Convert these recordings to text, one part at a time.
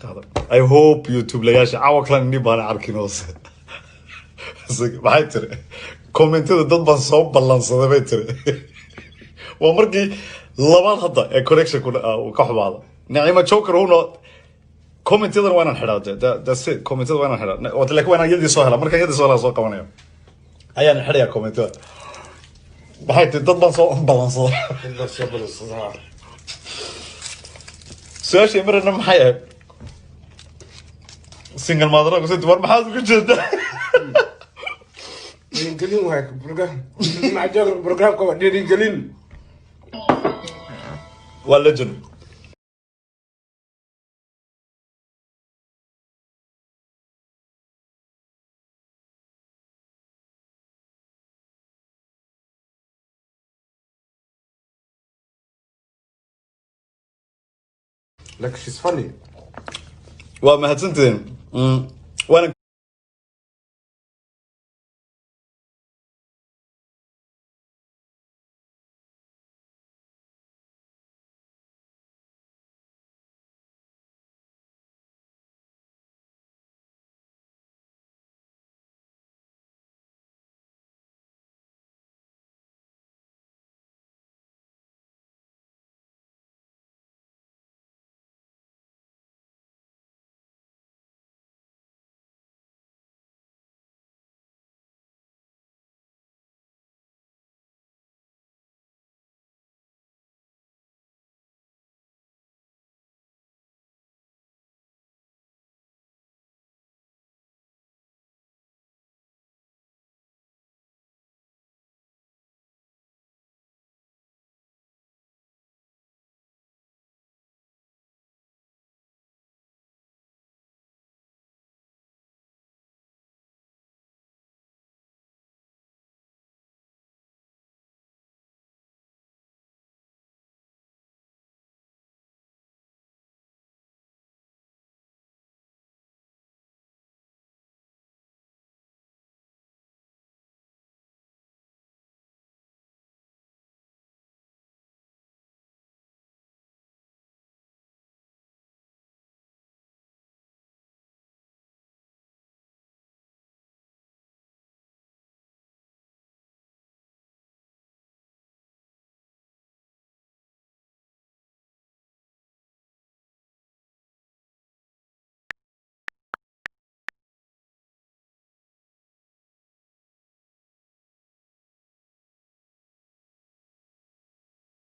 Qaado. I hope YouTube layaasha caawa kalan ini baana arkin hoose. Maxay tiri? Commentida dad baan soo ballansaday, bay tiri. Waa markii labaad hadda ee connection ku uu ka xumaado. Naciima Joker uno commentadan waa inaan xidhaa de. That's it. Commentada waa inaan xidhaa, laakiin waa inaan yadii soo helaa. Markaan yadii soo helaa soo qabanaya ayaan xidhayaa commentada. Maxay tiri? Dad baan soo ballansaday. Dad baan soo ballansadaa. Su-aashii marina maxay ahayd? Single mother ku war maxaad uga jeedaa? Dhiirigelin waay program maxaa programka waa dhiirigelin. Waa legend. Like, she's funny. Waa mahadsantihiin. Waana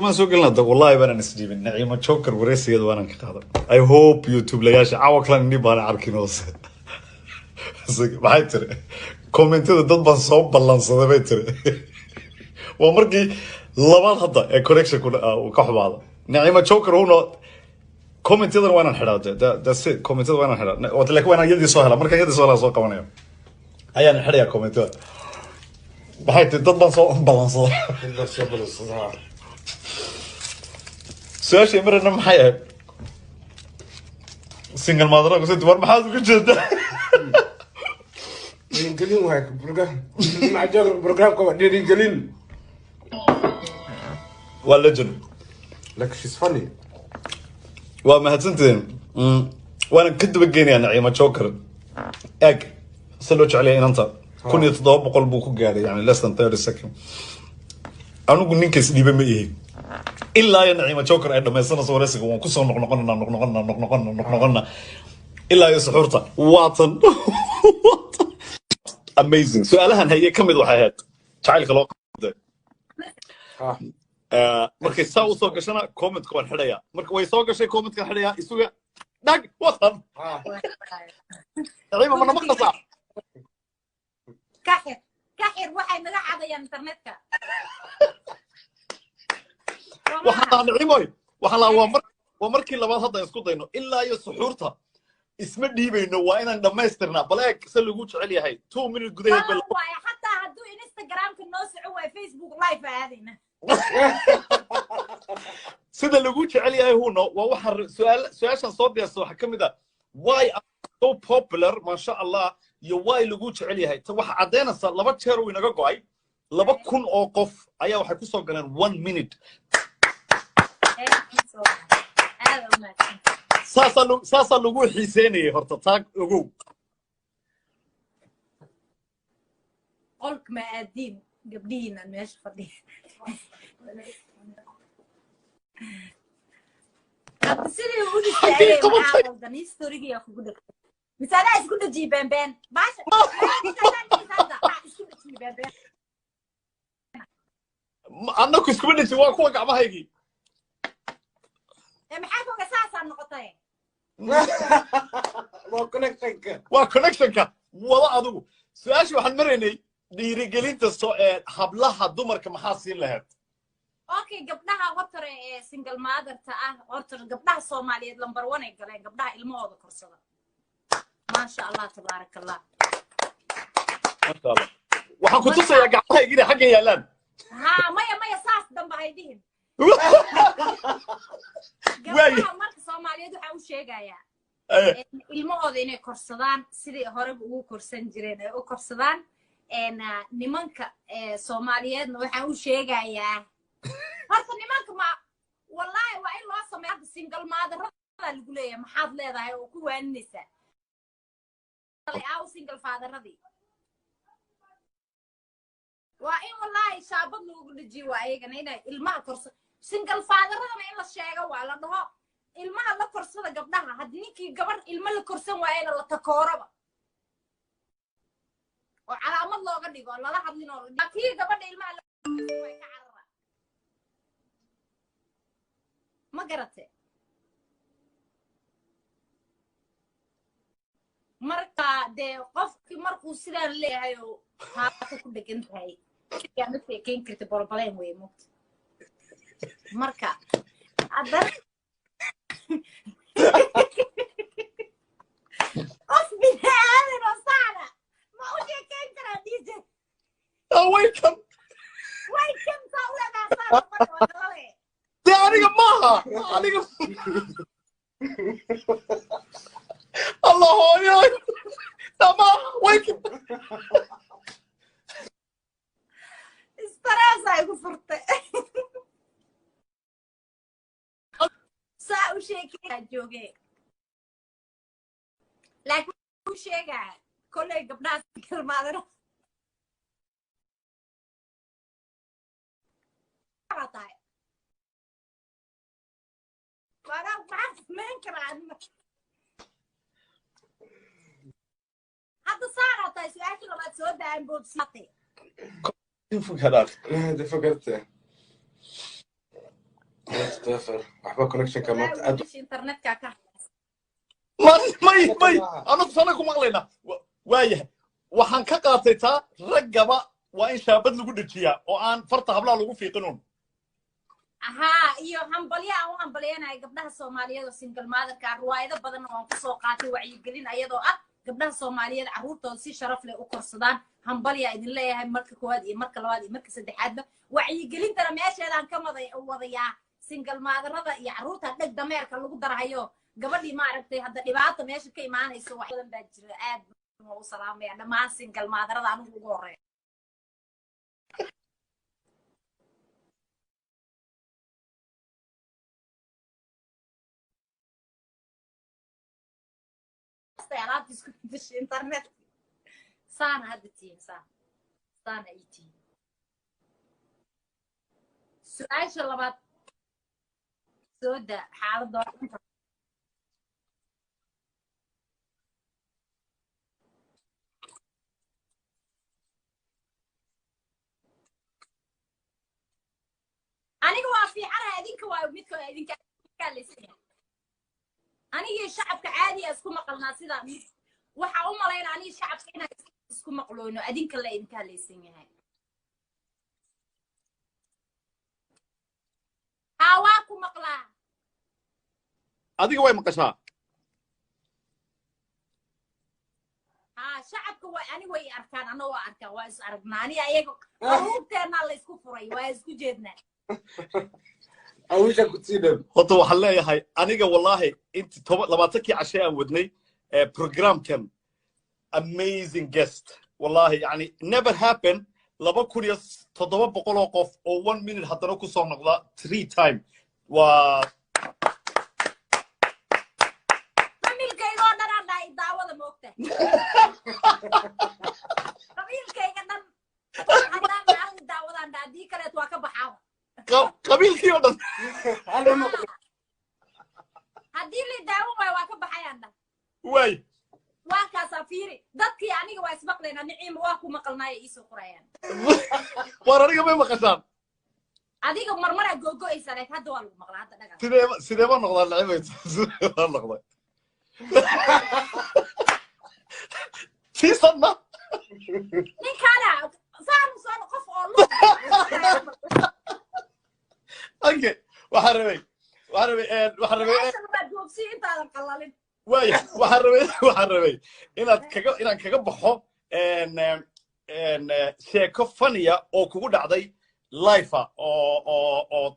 maan soo gelina da. Wallahi baanan isdhiibin. Naciima Joker wareysigeeda waanan ka qaadan. I hope YouTube layaasha caawa kalan ini baana arkin hoose. Maxay tiri? Commentada dad baan soo ballansaday, bay tiri. Waa markii labaad hadda ee connection ku uu ka xumaado. Naciima Joker uno commentadan waa inaan xidhaa de. That's it. Commentada waa inaan xidhaa, laakiin waa inaan yadii soo helaa. Markaan yadii soo helaa soo qabanaya ayaan xidhayaa commentada. Maxay tiri? Dad baan soo ballansaday. Dad baan soo ballansadaa. Su-aashii marina maxay ahayd? Single mother ku war maxaad uga jeedaa? Dhiirigelin waay program maxaa programka waa dhiirigelin. Waa legend. Like, she's funny. Waa mahadsantihiin. Waana ka daba geenayaa Naciima Joker. Eeg se loo jecelaya inanta. 1700 buu ku gaadhay, yani less than 30 second. Anigu ninka isdhiiba ma ihi. Ilaa iyo Naciima Joker ay dhamaysanayso wareysiga waan kusoo noqnoqonana, noqnoqona, noqnoqona, noqnoqona ilaa iyo suxuurta. Waatan, waatan amazing. Su-aalahan haye ka mid waxay ahayd jacaylka loo qabtay. Markay saa usoo gashana commentka waan xidhayaa. Marka way soo gashay commentkaan xidhayaa. Isuga dhag watan. Naciima, mana maqlasaa? Ka xir, ka xir, waxay naga cadayaan internetka. Waxaan lahaa, Naciimoy, waxaan lahaa waa markii labaad hadda isku dayno. Ilaa iyo suxuurta isma dhiibayno, waa inaan dhammaystirnaa. Bal eeg se lagu jecel yahay, 2 minute gudaheed bay Waaye xataa hadduu Instagramka noo soco waayo, Facebook live aadayna. Sida lagu jecel yahay huno waa waxaan su'aal su-aashan soo diyaarsa waxaa ka mid ah why are so popular, maasha Allah, iyo why lagu jecel yahay. Ta waxaa caddaynaysa laba jeer uu inaga go'ay, 2000 oo qof ayaa waxay kusoo galeen one minute. Thank you so much. Aad u mahadsan. Saasaa lagu xiiseynayay horta, taag ogow. Qolka ma aadiin, gabdhihiinan meesha fadhiya. Hadda sidii u Xaggee istaagay, maxaa qabatay? Qaldan historigiyaa kugu dhegtay mise adaa isku dhejiyey? Beenbeen baasha hadda isku dhejiyey beenbeen. Annaku iskuma dhejin, waa kuwa gacmahaygii. Ee maxaa koga saasaa noqotay? Waa connectionka. Waa connectionka wada. Adigu su-aasha waxaan maraynay dhiirigelinta soo ee hablaha dumarka, maxaa siin lahayd? Okay, gabdhaha hortore ee single motherta ah, horta gabdhaha Soomaaliyeed number one ay galeen gabdhaha ilmahooda korsada. Maasha Allah, tabaaraka Allah. Masha Allah, waxaan ku tusayaa gacmahaygi inay xaggan yaallaan. Ha, maya, maya, saas dambe hay dhihin. Waaya. Gabdhaha marka Soomaaliyeed waxaa u sheegayaa ilmahooda inay korsadaan sidii horeba ugu korsan jireen ay u korsadaan. Nimanka Soomaaliyeedna waxaan u sheegayaa, horta nimanka ma wallahi waa in loo sameeyo. Hadda single motherada lagu leeyahay, maxaad leedahay oo ku waaninaysaa aaw single fatheradii? Waa in wallahi shaabad loogu dhejiyo, waa ayagana inay ilmaha korsa. Single fatheradana in la sheego, waa la dhaho ilmaha la korsada gabdhaha. Haddii ninkii gabar ilmo la korsan waayena la takooraba oo calaamad looga dhigo oo lala hadlin oo kii gabadha ilmaha la korsan waay ka carara, ma garate? Marka dee qofkii markuu sidaan leeyahay oo haata ku dhegan tahay, yaa ma sheekeyn karta, borobaleen wey mugta. Marka haddana qof bini aadan oo saana ma u sheekeyn karaa, DJ? Way kan. Way kan saa u leedaha, saa noqon waa galale. Dee aniga maaha, aniga Allah hooyo dama way kan. Stress ay ku furtay, saa u sheekeyaa jooge, laakiin u sheegaa kolley gabdhaha galmaadana tahay waana maxaa samayn karaa anima hadda saaraa tahay? Su-aasha labaad soo daayan boobsiatay. Hada fakarta Mustafa, waxba connectionka maanta aad. Wiilasha internetka ka May, may, may, anagu sana ku maqlaynaa. Waayahay, waxaan ka qaatay taa raggaba waa in shaabad lagu dhejiyaa oo aan farta hablaha lagu fiiqinun. Haa, iyo hambalyo aan u hambalyanaya gabdhaha Soomaaliyeed oo single motherka. Riwaayado badan oo aan kusoo qaatay wacyigelin ayadoo ah gabdhaha Soomaaliyeed carruurtooda si sharaf leh u korsadaan. Hambalyaa idin leeyahay marka koowaad iyo marka labaad iyo marka saddexaadba. Wacyigelintana meesheedaan ka maday wadayaa single motherada iyo carruurta dheg dameerka lagu darahayo gabadhii, maaragtay, hadda dhibaata meesha ka imaanayso wax badan baa jira. Aad baan u salaamaya dhammaan single motherada, anigu ugu horeeya. Alaabta isku bedeshay internet, saana hadda tihiin, saan saana ii tihiin. Su-aasha labaad soo daa, xaaladda waa inta. Aniga waa fiicanaha, idinka waa midka idinka laysiiya. Anigii shacabka caadiya isku maqalnaa, sida waxaa u malayna anigii shacabka inaan isku maqloono, adinka la idinka halaysan yahay. Haa, waa ku maqlaa. Adiga way maqashaa? Haa, shacabka waa ani way i arkaan, ana waa arkaan, waa is aragnaa ani ayaga. Qaruurteennaa la isku furay, waa isku jeednaa. Awisha ku sii dhow. Horta waxaan leeyahay aniga wallahi inti 10 20kii cashe aan wadnay programkan, amazing guest wallahi, yani never happen 2700 oo qof oo one minute haddana kusoo noqda three time waa. Haddii la daawan waayo waa ka baxayaan dhah. Waay. Waa kaasaa, fiiri, dadkii aniga waa ismaqlaynaa. Niciima waa ku maqalnaaya, iisoo qorayaan. Waar, aniga may maqashaan? Adiga marmaraa googo'aysaa, laakiin hadda waa lagu maqlaa, hadda dhagaa. Sidee ba noqdaa, Nacimay? Sidee baa noqday siisanna? Ninkaana saanu soo qof oo lu Okay, waxaan rabay meeshan waa joogsi intaadan qallalin. Waaya, waxaan rabay inaad kaga inaan kaga baxo sheeko faniya oo kugu dhacday life oo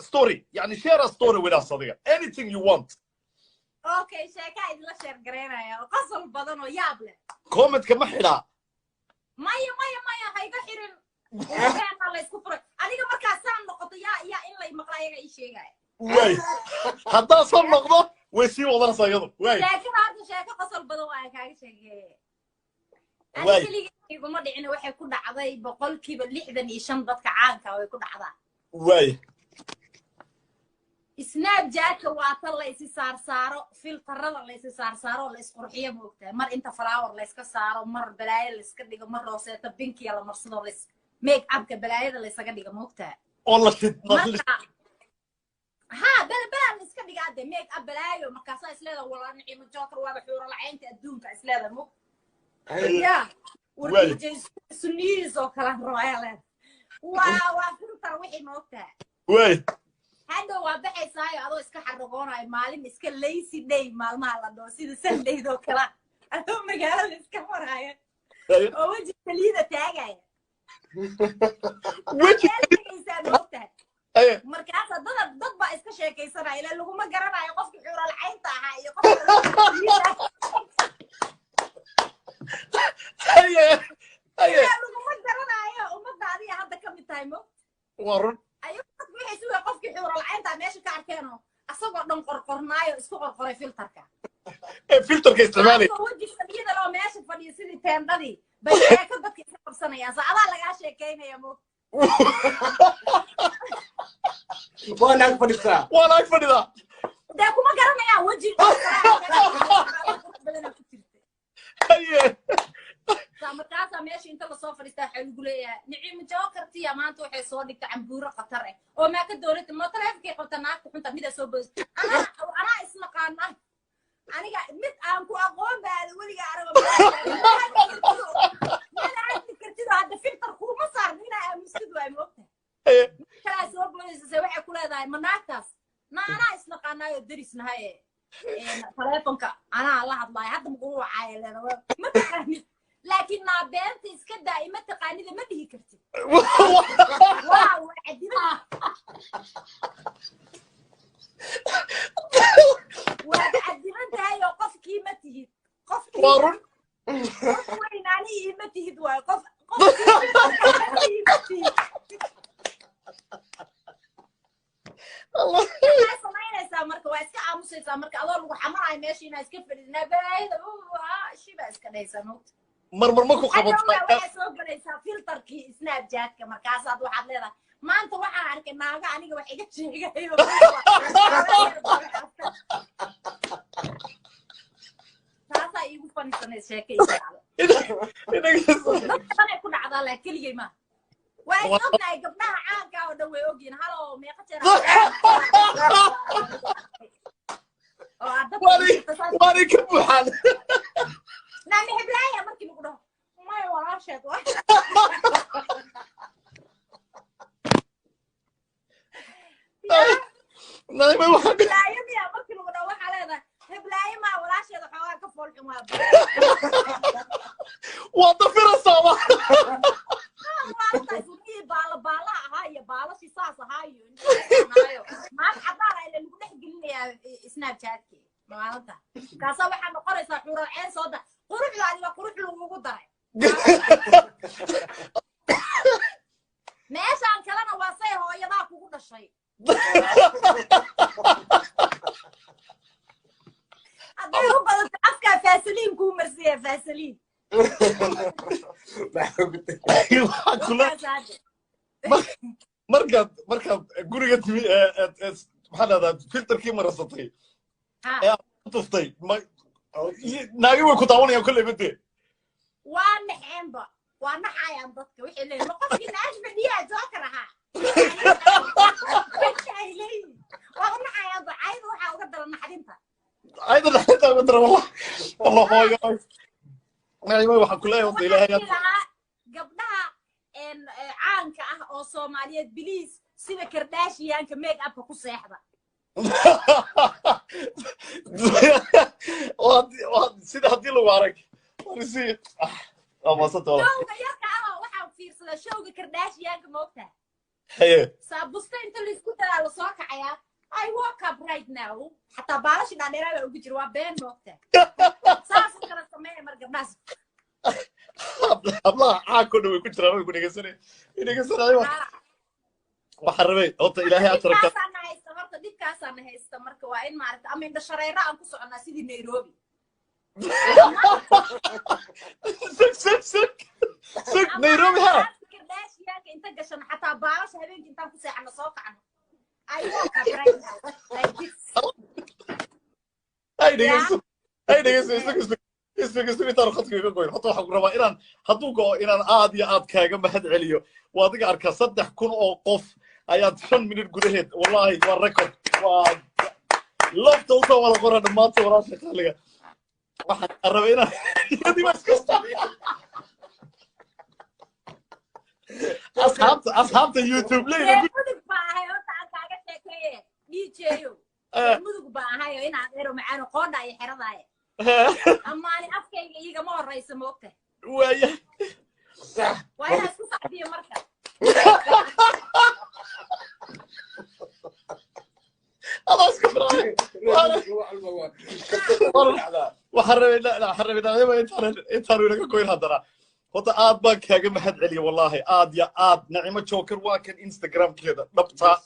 story, yani share a story with us, adiga, anything you want. Okay, sheekaa idinla share garaynaya oo qosol badan oo yaab leh. Commentka ma xidhaa? Maya, maya, maya, ha iga xirin. Beenaa la isku furay. Adiga markaa saan noqoto, yaa in lay maqla ayaga ii sheegaya. Waay, haddaan san noqdo way sii wadanaysaa iyadu, waay. Sheekada horta sheeko qosol badan waa kaaga sheekeeye. Waay. Ani keligay iguma dhicin, waxay ku dhacday 65% dadka caanka way ku dhacdaa. Waay. Snapchatka waa tan la isi saarsaaro, filterada la isi saarsaaro oo la isqurxiyo, moogtahay? Mar inta flower la iska saaro, mar balaayo la iska dhigo, mar rooseeto pinkiya la marsado, la make upka balaayada la isaga dhigo, moogtahay? Oo la shid Marka ha bel belaa la iska dhigaa de, make up balaayo. Markaasaa isleedaha, walaa Niciimo Joker waaba xuuro lacaynta adduunka, isleedaha mog ya. Waay. War sunniyihiis oo kalaan rabaya leeda, waa filter wixii, moogtahay? Waay. Hadhow waa baxaysaayo adoo iska xaragoonayo, maalin iska lazy day, maalmaha la dhaho sida Sundaydoo kala, adoo magaalada iska maraayo oo weji saliida taagaya. Weji. Meel tegaysaa, moogtahay? Aye. Markaasa dad baa iska sheekaysanaya, ilaa laguma garanayo qofkii xuuralcaynta ahaa iyo qofka. Haye haye. Ilaa laguma garanayo ummadda adiga hadda ka mid tahay, moogta? Waa run. Ayagu dadku waxay sugaya qofkii xuuralcaynta meesha ka arkeenoo asagoo dhan qorqornaayo, isku qorqoray filterka. Ee filterka isticmaalay. Adigoo weji saliida loo meesha fadhiyo sidii teendhadii bay sheeko dadka iska qabsanayaan, saacadaa lagaa sheekaynaya, moogta? Waa naag fadhisaa. Waa naag fadhidaa. Dee kuma garanayaan weji qurux badanaa ku jirta. Haye. Markaasaa meesha inta lasoo fadhiistaa waxaa lagu leeyahay, Niciimo Jokertiya maanta waxay soo dhigtay cambuuro khatar ah oo maa ka dowladda ma taleefonkay qabta, naagta xunta midaa soo boodis, anaa isnaqaana, aniga mid aan ku aqoon baada weliga arago mana hadli kartid oo hadda filter kuuma saarno, inaa aamusid waay, moogta? Haye. Kalaa soo boodaysa, waxay ku leedahay, ma naagtaas na anaa isnaqaanaayoo derisnahay, taleefonka anaa la hadlaayo, hadda makugu wacaaya leeda, ma taqaanid, laakiin naa beenta iska daa, ima taqaanida ma dhihi kartid, waa cadiban, waad cadiban tahay oo qofkii ma tihid qofkii. Waa run. Qof weyn ani ima tihid waayo, qof qofkii ima tihid. Maxaa samaynaysaa marka? Waa iska aamusaysaa marka, adoo lagu xamarayo meesha inaa iska fadhiidnaa balaayada shibaa iska dhaysaa, moogta? Marmar ma ku hadhowna qabato? Waxay soo galaysaa filterkii Snapchatka, markaasaad waxaad leedahay, maanta waxaan arkay naaga aniga wax iga sheegayo. Taasaa iigu fanisaneyd sheeke iga dhacda. Dad badanay ku dhacdaa, laa keligay maaha, waa is ognahay, gabdhaha caanka oo dhan way ogyihin. Halo, meeqa jeer oo aad dadka Waanay ka buuxaan. Naami heblaaya markii lagu dhaho, maya walaasheed waa. Naima waxaa Heblaayo miya markii lagu dhaho, waxaa leedahay, heblaayo maa walaasheeda xoogaa ka foolxun waa. Waa dafiraysaaba. Maalintaas wixii baala baalaha ahaa iyo baalashii saas ahaa iyo intaasnaayo maalin cadaan ah ila lagu dhex gelinayaa Snapchatkii maalinta kaasaa waxaa noqonaysaa xural ceen soo da, quruxdaadi waa qurux lagugu daray, meeshaan kalena waa say hooyadaa kugu dhashay. Hadday u badato afkaa faasaliin kuu marsiya, faasaliin. Waxaa kula Markaas hadda markaad guriga timi Maxaa dhahdaa, filterkii marasatay Ha. ee aad ku tuftay, naagi way ku daawanayaan kolley bade. Waa naxeenba, waa naxayaan dadka. Waxay leeyihin, ma qofkii naag fadhiyaa Joker ahaa? Waxay leeyihin, waa u naxayaan ba. Cayda waxaa uga daran naxdinta. Ayda dhaxinta uga dara, wallah wallah. Hooyo Naciima, waxaan ku leeyahay horta Ilaahay Waxaan dhihi lahaa gabdhaha caanka ah oo Soomaaliyeed, please, sida Kardashianka make upka ku seexda. Sida haddii lagu arag si waa maasanta walaal. Showga yarka ah waxaan fiirsadaa, showga Kardashianka, moogtaha? Haye. Saabusta inta laisku daraa lasoo kacayaa. I woke up right now, xataa baalashi dhaadheeraa baa ugu jira. Waa been, moogtaha? Saas oo kale sameeya mar gabdhahaas. Hablaha caanko dhan way ku jiraan, way ku dhegeysanay, way dhegeysanay. Waxaan rabay horta Ilaahay ajarka. Dhibkaasaana haysta horta, dhibkaasaana haysta. Marka waa in maaragta ama indho shareero aan ku soconaa sidii Nairobi. Sug, sug, sug, sug, Nairobi ha. Kardashianka inta gashano, xataa baalasha habeenkii intaan ku seexano soo kacno. I woke up right now like this. Ay dhegeyso, ay dhegeyso, isug, isug, isug, isug, intaan khadka iga goyn. Horta waxaan ku rabaa inaan hadduu go'o inaan aad iyo aad kaaga mahad celiyo. Waa adiga arkaa, 3000 oo qof ayaad 5 minute gudaheed. Wallahi waa record, waa lofta usoo wada qora dhammaanta. Walaasha qaaliga, waxaan rabay inaan iyadii baa iska asxaabta YouTube leyda. Reer Mudug baa ahay horta, aan kaaga sheekeeye, DJ-yo. Reer Mudug baa ahay oo inaan ero macaano qoodha iyo xeradaaye amaani afkayga iigama horreysa, moogtahay? Waaya. Sax. Waa inaan isku sacbiyo marka. Adaa iska firaaya. Waxaan rabay Naciima intaanu inaga goyn haddana horta aad baan kaaga mahad celiya, wallahi aad ya aad. Nacimo Joker waa kan Instagramkeeda dhabta,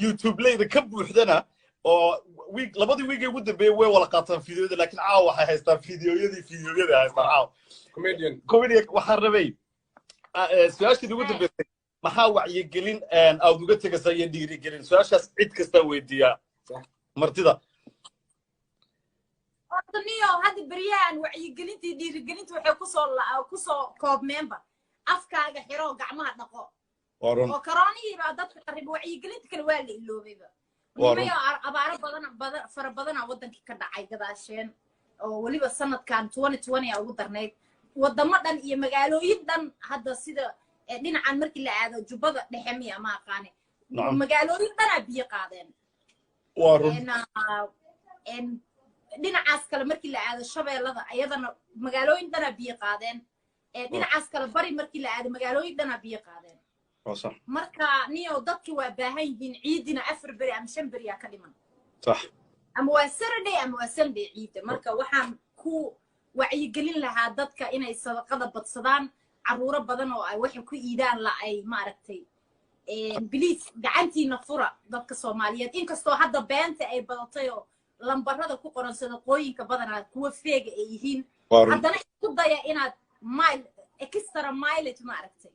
YouTube leyda ka buuxdana oo week, labadii week ee ugu dambeeyey way wala qaataan fiidiyoyada, laakiin caawa waxay haystaan fiidiyoyadii, fiidiyoyada haystaan caawa. Comedian. Comedian. Waxaan rabay su-aasheedii ugu dambeysay: maxaa wacyigelin aad uga tegaysaa iyo dhiirigelin? Su-aashaas cid kastaa weydiiyaa martida. Horta niyo, hadda beryahan wacyigelintii dhiirigelinta waxay kusoo koobmeenba afkaaga xiro, gacmaha dhaqo. Waa run. Oo karoonihii baa dadka qarriba, wacyigelinta kale waa la iloobayba. Waa run. Nimayo abaaro badan badan fara badanaa waddankii ka dhacay gadaasheen, oo weliba sanadkan 2020 a ugu darnayd, wadamo dhan iyo magaalooyin dhan. Hadda sida dhinacan markii la aado Jubbada Dhexe, miya, ma aqaane, magaalooyin dhanaa biyo qaadeen. Waa run. Dhinacaas kale markii la aado Shabeellada, ayadana magaalooyin dhanaa biyo qaadeen. Dhinacaas kale bari markii la aado, magaalooyin dhanaa biyo qaadeen. Waa sax. Marka niyow, dadki waa baahan yihiin. Ciidina 4 beri ama 5 beriyaa ka dhiman, ama waa Saturday ama waa Sunday ciidda. Marka waxaan ku wacyigelin lahaa dadka inay sadaqada badsadaan. Carruuro badan oo ay waxay ku iidaan la ay maaragtay. Please, gacantiina fura dadka Soomaaliyeed. Inkastoo hadda beenta ay badatay oo lambarada ku qoran sadaqooyinka badanaa kuwa feega ay yihiin, Waa run. haddana isku daya inaad mile extra mileage maaragtay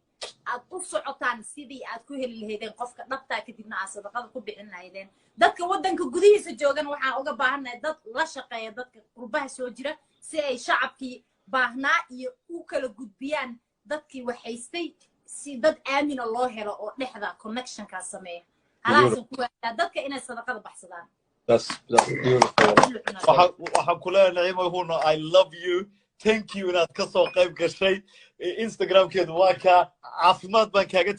aad u socotaan sidii aad ku heli lahaydeen qofka dhabtaa, kadibna aad sadaqada ku bixin lahaydeen. Dadka waddanka gudihiisa joogan waxaan uga baahannahay dad la shaqeeya dadka qurbaha soo jira, si ay shacabkii baahnaa iyo u kala gudbiyaan dadkii waxaystay, si dad aamina loo helo oo dhexda connectionkaa sameeya. Halaasan ku waadaa dadka inay sadaqada baxsadaan. That's beautiful. Waxaan ku leeyahay Naciima Huno, I love you, thank you inaad ka soo qayb gashay. Instagramkeedu waa kaa. Caafimaad baan kaaga.